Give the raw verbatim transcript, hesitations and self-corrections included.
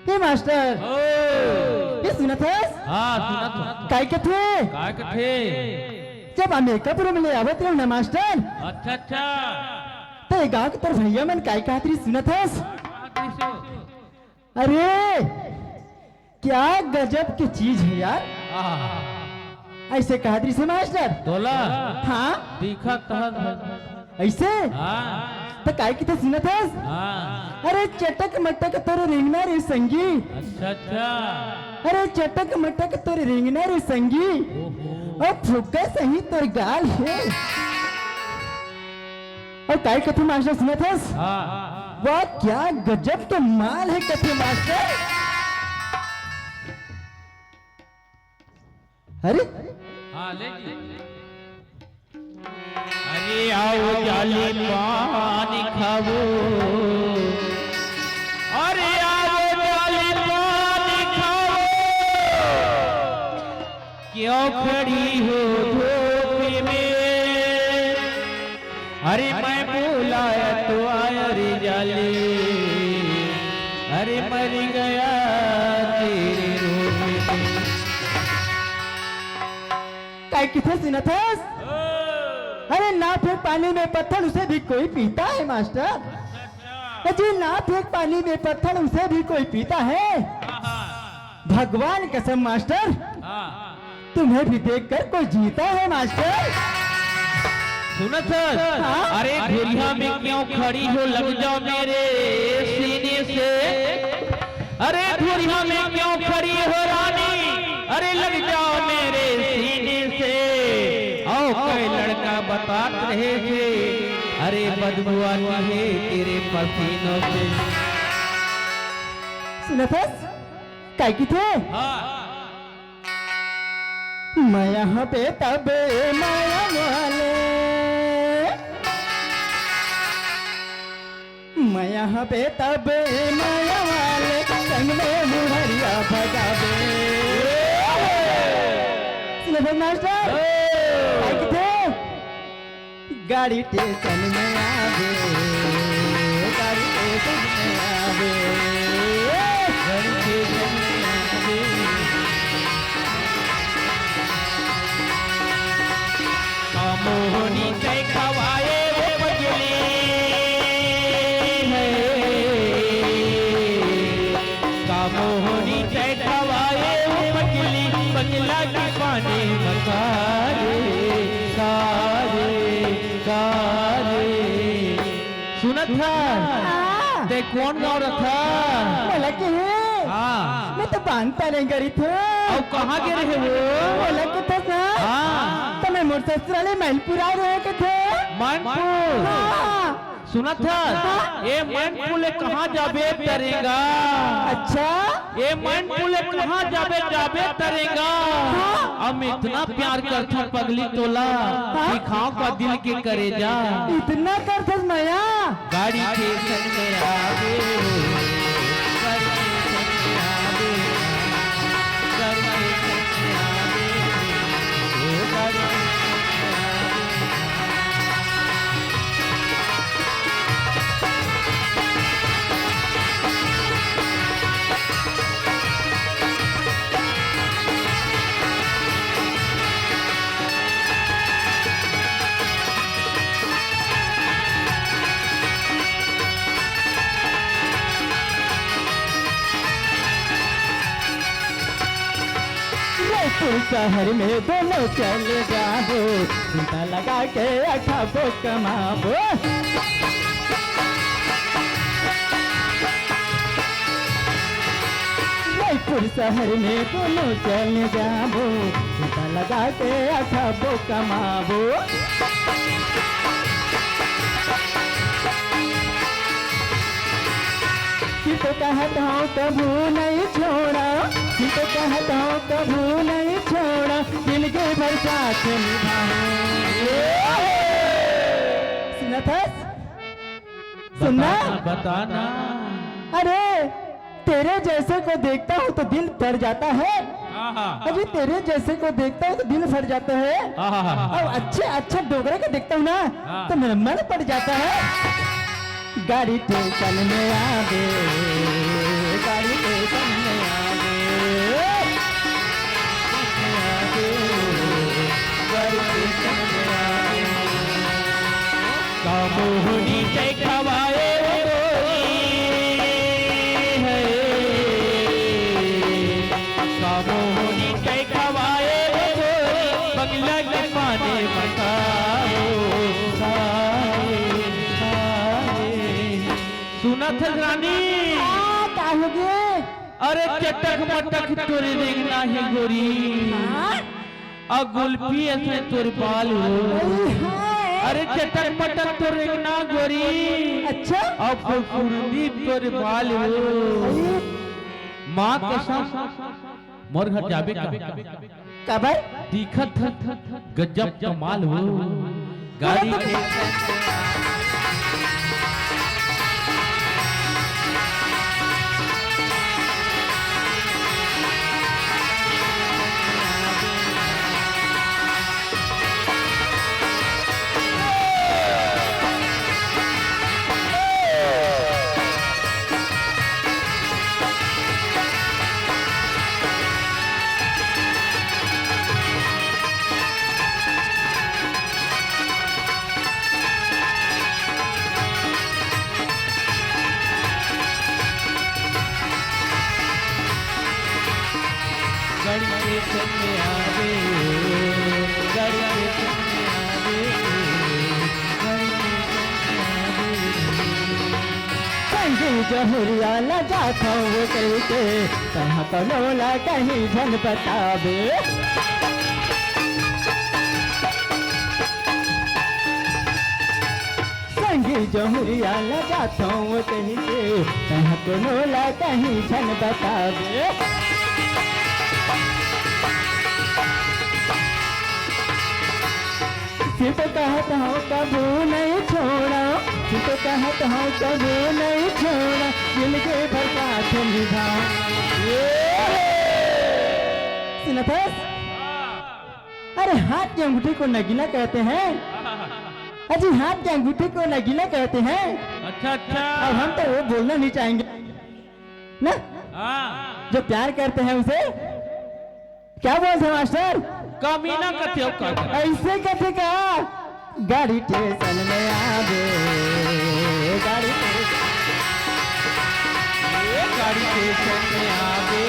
ए master, ओ। ये सुनत हस? हाँ, सुनत हस। काय कथे? काय कथे? जब मेकअप रूम ले आवत रहे ना मास्टर, अच्छा, अच्छा। तो ये गांव के तोर भैया मन काय कहत रही सुनत हस? अरे, क्या गजब की चीज है यार। आहा। ऐसे कहत रही से मास्टर। तोला? हाँ। दिखत हस। ऐसे? हाँ। तो काय कथे सुनत हस? हाँ। अरे चटक मटक तोर रेंगना रे संगी। अच्छा, अच्छा। अरे चटक मटक तोर रेंगना रे संगी। ओहो। अउ फुग्गा सही तोर गाल हे। अउ काय कथे मास्टर सुनत हस? हाँ। वाह क्या गजब के माल हे कथे मास्टर। अरे? हाँ, ले जी। अरे आओ जाली पानी खावो, अरे आओ जाली पानी खावो, क्यों खड़ी हो धूप में? अरे मैं बुलाया तो आया रे जाली, अरे मर गया तेरे रूप में। काय कथे सुनत हस? अरे ना फेंक पानी में पत्थर, उसे भी कोई पीता है मास्टर। जी ना फेंक पानी में पत्थर, उसे भी कोई पीता है। भगवान कसम मास्टर, हाँ। तुम्हें भी देखकर कोई जीता है मास्टर। सुनत हस? हाँ? अरे धुरिया में क्यों खड़ी हो, लग जाओ मेरे सीने से। अरे धुरिया में क्यों खड़ी हो रानी, अरे लग जाओ मेरे सीने से। आओ कोई लड़का बतात रहे थे, अरे बदबू आती है तेरे पसीनों से। सुनत हस? काय कथे? हाँ। मैं यहाँ पे तबे माया वाले, मैं यहाँ पे तबे माया वाले, संग में मुहरिया भगावे। सुनत हस मास्टर? ओ। काय कथे? गाड़ी स्टेशन में आवे, गाड़ी स्टेशन में आवे, गाड़ी स्टेशन में आवे। का मोहनी तै खवाए वो पगली है, का मोहनी तै खवाए वो पगली, पगला की पानी मसाले, सारे। का रे? सुनत हस? हाँ। तैं कोन गाँव रथस? मोला कहे? हाँ। मैं तो बांध पारे गई थी। अउ कहाँ गे रहे वो? मोला कथस ना? हाँ। तो मैं मोर ससुराल मैनपुर आए रहे कथे। मैनपुर? हाँ। सुनत हस? हाँ। ए मैनपुर ले कहाँ जाबे तरेंगा? अच्छा। ए मैनपुर ले कहाँ जाबे, जाबे तरेंगा? हाँ। अब इतना प्यार करथों पगली तोला, हाँ? दिखाओं का दिल के करेजा। इतना करथस मया? गाड़ी के संग में आवे हो, गाड़ी के संग में आवे, गाड़ी के संग में आवे हो, गाड़ी के संग में आवे। रायपुर शहर में दोनों चले जाबो, चिंता लगा के अठाबो कमाबो। रायपुर शहर में दोनों चले जाबो, चिंता लगा के अठाबो कमाबो। कि तो कहत हूँ कभू नहीं छोड़ा, कि तो कहत हूँ कभू नहीं छोड़ा, जिंदगी भर साथ निभाऊं। सुनत हस? सुनना? बता ना, बता ना। अरे, तेरे जैसे को देखता हूँ तो दिल डर जाता है। आहा। अभी तेरे जैसे को देखता हूँ तो दिल फट जाता है। आहा। और अच्छे अच्छे डोकरे को देखता हूँ ना, हाँ। तो मेरा मन पड़ जाता है। गाड़ी स्टेशन में आवे, गाड़ी स्टेशन अथस रानी। हाँ, का हो गे? अरे चटक मटक तोरे रेंगना हे गोरी। हाँ? अउ गुलपी असन तोर बाल हो। अरे हाय। अरे चटक मटक तोर रेंगना गोरी। अच्छा? अउ फुरफुरदी तोर बाल हो। अरे। माँ कसम मोर घर जाबे का? काबर? दिखत ह गजब कमाल हो। गाड़ी के गाड़ी के संग में आवे, गाड़ी के संग में आवे, गाड़ी के संग में आवे। संगी जहुरिया ला जात हूँ कहिके, तहाँ कोनो ला कहीं झन बताबे। संगी जहुरिया ला जात हूँ कहिके, तहाँ कोनो ला कहीं झन बताबे। सिर्फ कहत हूँ कभू नहीं छोड़ा, सिर्फ कहत हूँ कभू नहीं छोड़ा, जिंदगी भर साथ निभा। ये सुनथस? अरे हाथ की अंगूठी को नगीना कहते हैं। अजी हाथ की अंगूठी को नगीना कहते हैं। अच्छा, अच्छा। अब हम तो वो बोलना नहीं चाहेंगे ना, हाँ। जो प्यार करते हैं उसे क्या बोलते हैं मास्टर? कमीना कथे हो का? ऐसे कथे का? गाड़ी स्टेशन में आवे, गाड़ी स्टेशन, ये गाड़ी स्टेशन में आवे,